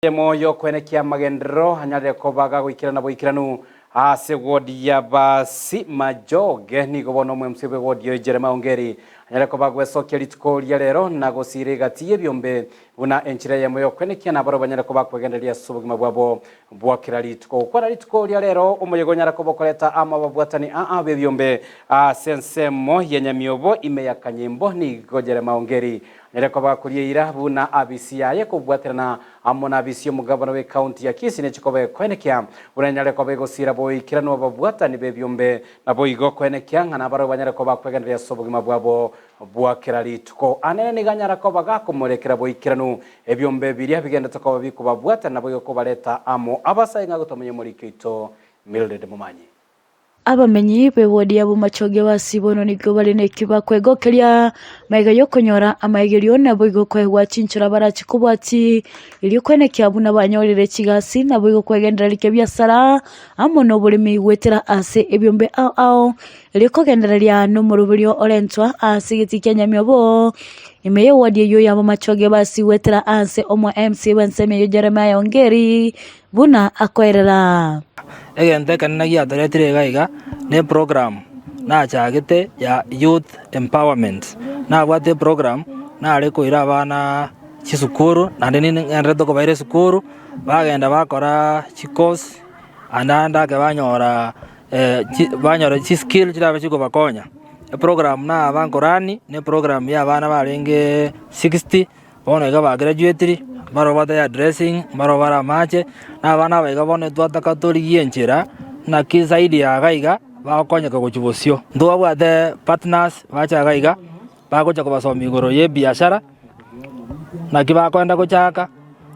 Eyemo y'okoenekia amagenderero anyarire koba gagoikerana boikeranu ase ward ya Basi Majoge nigo bono omwemsi bwe ward oyo Jeremiah Ongeri anyare koba gwesokia rituko ria rero na gosiira egati y'ebiombe buna enchera eyemo y'okoenekia nabarabwo banyare koba kwegendereria ase obogima bwabo bwa kera rituko. Gokwana rituko ria rero omoyega onyare koba okoreta amo ababwatani aa b'ebiombe ase ensemo ya Nyamiobo ime ya Kanyimbo nigo Jeremiah Ongeri anyare koba gakoria eira buna abisi yaye kobwaterana Amo nabisi y'omogabana bw'ecounty ya Kisii nechi koba ekoenekia buna enyare koba egosiira boikeranu ababwatani b'ebiombe, naboigo koenekia ng'a nabarabwo banyare koba kwegendereria ase obogima bwabo bwa kera rituko. Anene nigo anyara koba gakomorekera boikeranu ebiombe biria bigenderete koba bikobabwatana naboigo kobareta amo abasae ng'a gotomanya omoriki oito Mildred Momanyi. Abamenyi b'ewodi ya Bomachoge ba Sibono nigo bare nekio bakwegokeria magega y'okonyora amaegerio naboigo koegwa chinchera barache kobwatia erio koenekia buna banyorire chigasi naboigo kwegendereria kebiasara amo noboremi goetera ase ebiombe ao ao erio kogendereria nomoroberio orentwa ase egetii kia Nyamiobo ime y'ewodi eyio ya Bomachoge basi goetera ase omo MC bw'ensemo eyio Jeremiah Ongeri Buna akoerera. Egento ekenene giatoretire iga iga ne eprogram nachagete ya youth empowerment. Nabwate eprogram nare koira abana chisukuru naende ning'endererete kobaira esukuru, bagenda bakora chicourse ande ande ake banyora banyora chiskill chirabe chikobakonya. Eprogram naba nkorani, ne eprogram ya abana barenge 60. Bono iga bagraduatire, mbaro babwate hairdressing, mbaro bare amache, na abana aba iga bono twataka torigie enchera naki zaidi ya iga iga bagokonyeka gochia bosio. Ntwabwate partners bache iga iga, bagocha kobasomia igoro ya ebiashara, naki bakoenda gochaka,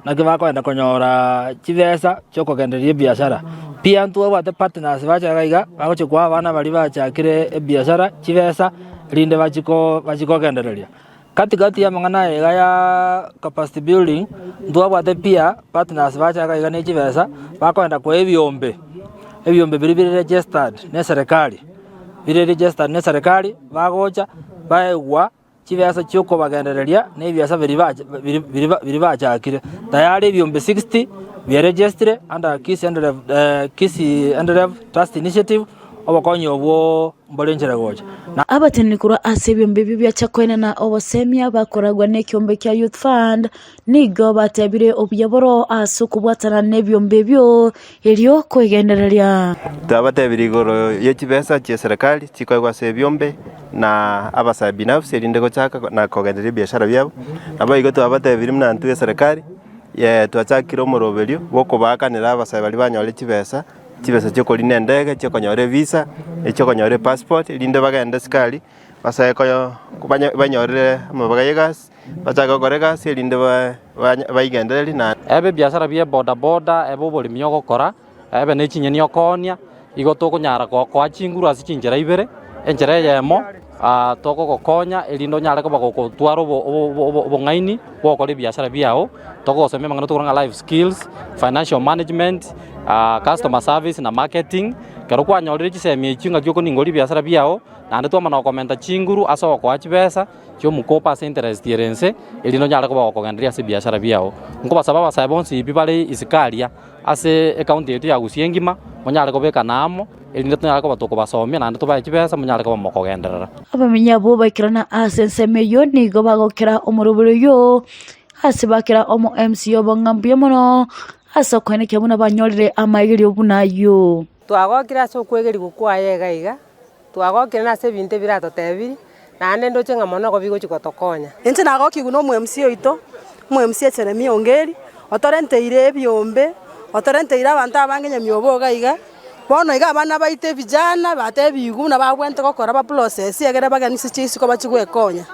naki bakoenda konyora chibesa chiokogendereria ebiashara. Pia ntwabwate partners bache iga iga, bagochia koa abana baria bachakire ebiashara chibesa, erinde bachie ko bachie kogendereria. Gati gati y'amang'ana aya iga ya capacity building, ntwabwate pia partners bacha iga iga ne chibesa, bakoenda koa ebiombe, ebiombe biria bire registered ne eserekari, bire registered ne eserekari, bagocha baegwa chibesa chia okobagendereria na ebiasa biria bacha biri biri biri bachakire. Tayari ebiombe 60 biaregistire under Kisii Enderev Kisii Enderev Trust Initiative, obokonyi obwooo. mbore enchera gocha. Na. Abateneneri korwa ase ebiombe ebio biacha koenana obosemia bakoragwa nekiombe kia Youth Fund nigo batebire obuya boro ase okobwatana nebiombe ebio erio kwegendereria. Twabatebirie igoro ye chibesa chie serikali chikoegwa ase ebiombe na abasae binafsi erinde gochaka na kogendereria ebiashara biabo. Naboigo twabatebirie buna intwe eserikali twachakire omoroberio bwa okobaakanera abasae baria banyore chibesa. Chibesa chi'okorina endege, chi'okonyora evisa, echi'okonyora epassport, erinde bagende sikari, basae koyo banye banyorere amabaga y'egasi, bachake gokora egasi erinde ba banye baigendererie na. Ebe ebiasara bie bodaboda, ebe oboremi ogokora, ebe ne chinyeni okoonia, igo tokonyara gokoa chinguru ase chinchera ibere, enchera eyemo togogokonya erinde onyare koba gokotwara obo obo obo obong'aini bwa gokora ebiasara biago, togosomia amang'ana tokora ng'a life skills, financial management, customer service na marketing. Ekero kwanyorire chisemi echio ng'aki okoningoria ebiasara biago, naende twamana gokomenta chinguru ase ogokoa chibesa chia omokopo ase interest ere inse, erinde onyare koba gokogendereria ase ebiasara biago. Nkobasaba abasae bonsi pi bare isiko aria, ase ecounty yaito ya Gusii engima, monyare kobekana amo, erinde tonyare koba tokobasomia naende tobae chibesa monyare koba mokogenderera. Abamenyi abwo baikerana ase ensemo eyio nigo bagokera omorobori oyio ase bakera omo MC obo ng'a mbuya mono ase okoenekia buna banyorire amaigerio buna ayio. Twagokire ase okwegerigwa kwaye iga iga, twagokire na ase ebinto ebiratotebiri, naende ndoche ng'a mono nigo bigochia gotokonya. Inche nagokigwe na omo-MC oito, omo-MC Jeremia Ongeri, otorenteire ebiombe, otorenteire abanto abange nyamiobo iga iga, bono iga abana baito ebijana batebigwe buna babwenerete gokora ba process egere bagende ase chisiko bachie goekonya.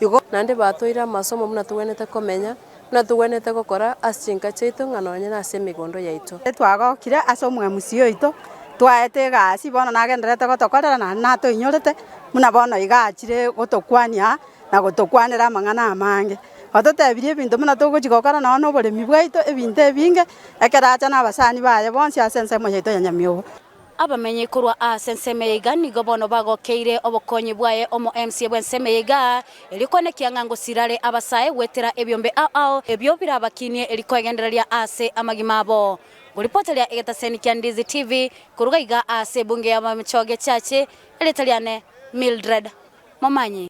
Igo. Naende batoire amasomo buna togwenerete komenya, buna togwenerete gokora ase chinka chiaito ng'a nonye nase emegondo yaito. Twagokire ase omwemusi oito, twaete egasi bono nagendererete gotokorera naende natoinyorete, buna bono iga achire gotokwania na gotokwanera amang'ana amange. Ototebirie ebinto buna togochia gokora nonye na oboremi bwaito ebinto ebinge, ekero acha na abasani baye bonsi ase ensemo yaito ya Nyamiobo. Abamenyi korwa ase ensemo eye iga nigo bono bagokeire obokonyi bwaye omo MCA bw'ensemo eye iga, erio koenekia ng'a ngosirare abasae goetera ebiombe ao ao ebio birabakinie eri koegendereria ase amagima abo. Ngoripoteria egetaseni kia Ndizi TV koruga iga ase ebunge ya Bomachoge Church, erieta riane Mildred Momanyi.